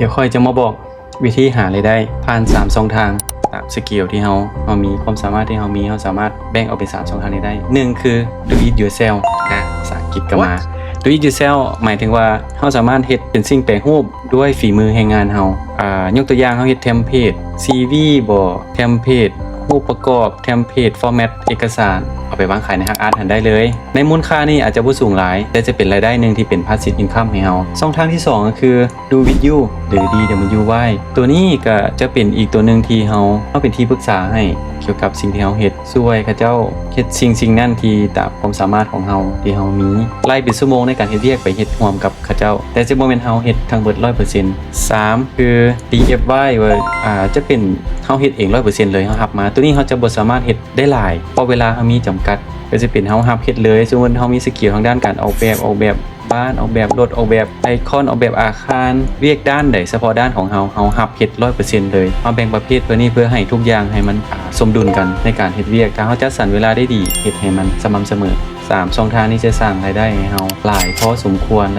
ດຽວຂ້ອຍຈະມາບອກວິທີຫາລາຍໄດ້ຜ່ານສາມຊ່ອງທາງ ຕາມສະກິວທີ່ເຮົາ ເຮົາມີ ຄວາມສາມາດທີ່ເຮົາມີ ເຮົາສາມາດແບ່ງອອກເປັນສາມຊ່ອງທາງນີ້ໄດ້. ໜຶ່ງຄື do it yourself ນະ ພາສາອັງກິດກໍມາ. do it yourself ໝາຍເຖິງວ່າເຮົາສາມາດເຮັດເປັນສິ່ງແປຮູບດ້ວຍຝີມືແຮງງານເຮົາ. ອາ ຍົກຕົວຢ່າງ ເຮົາເຮັດເທັມເພດຊີວີບໍ ເທັມເພດຮູບປະກອບ ເທັມເພດຟໍແມັດເອກະສານ ເອົາໄປວາງຂາຍໃນຫ້າງອາດຫັ້ນໄດ້ເລີຍ. ໃນມູນຄ່ານີ້ອາດຈະບໍ່ສູງຫຼາຍ ແຕ່ຈະເປັນລາຍໄດ້ໜຶ່ງທີ່ເປັນ passive income ໃຫ້ເຮົາ. ຊ່ອງທາງທີສອງກໍຄື do with you ຫຼື DIY ຕົວນີ້ກໍຈະເປັນອີກຕົວໜຶ່ງທີ່ເຮົາ ເຮົາເປັນທີ່ປຶກສາໃຫ້ກ່ຽວກັບສິ່ງທີ່ເຮົາເຮັດ ຊ່ວຍເຂົາເຈົ້າເຮັດສິ່ງສິ່ງນັ້ນທີ່ຕາມຄວາມສາມາດຂອງເຮົາທີ່ເຮົາມີ ໄລ່ເປັນຊົ່ວໂມງໃນການເຮັດວຽກໄປເຮັດຮ່ວມກັບເຂົາເຈົ້າ ແຕ່ຈະບໍ່ແມ່ນເຮົາເຮັດທັງເບິດຮ້ອຍເປີເຊັນ. ສາມ ຄື DIY ວ່າ ອາ ຈະເປັນເຮົາເຮັດເອງຮ້ອຍເປີເຊັນເລີຍ ເຮົາຮັບມາ ຕົວນີ້ເຮົາຈະບໍ່ສາມາດເຮັດໄດ້ຫຼາຍ ເພາະເວລາເຮົາມີຈຳກັດ ກໍຈະເປັນເຮົາຮັບເຮັດເລີຍ. ສົມມຸດເຮົາມີສະກິວທາງດ້ານການອອກແບບ ອອກແບບ ບ້ານ ອອກແບບລົດ ອອກແບບໄອຄອນ ອອກແບບອາຄານ ວຽກດ້ານໃດສະເພາະດ້ານຂອງເຮົາ ເຮົາຮັບເຮັດຮ້ອຍເປີເຊັນເລີຍ. ເຮົາແບ່ງປະເພດຕົວນີ້ເພື່ອໃຫ້ທຸກຢ່າງໃຫ້ມັນ ອາ ສົມດຸນກັນໃນການເຮັດວຽກ. ຖ້າເຮົາຈັດສັນເວລາໄດ້ດີ ເຮັດໃຫ້ມັນສະໝ່ຳສະເໝີ. ສາມ ຊ່ອງທາງນີ້ຈະສ້າງລາຍໄດ້ໃຫ້ເຮົາຫຼາຍພໍສົມຄວນ ແລະ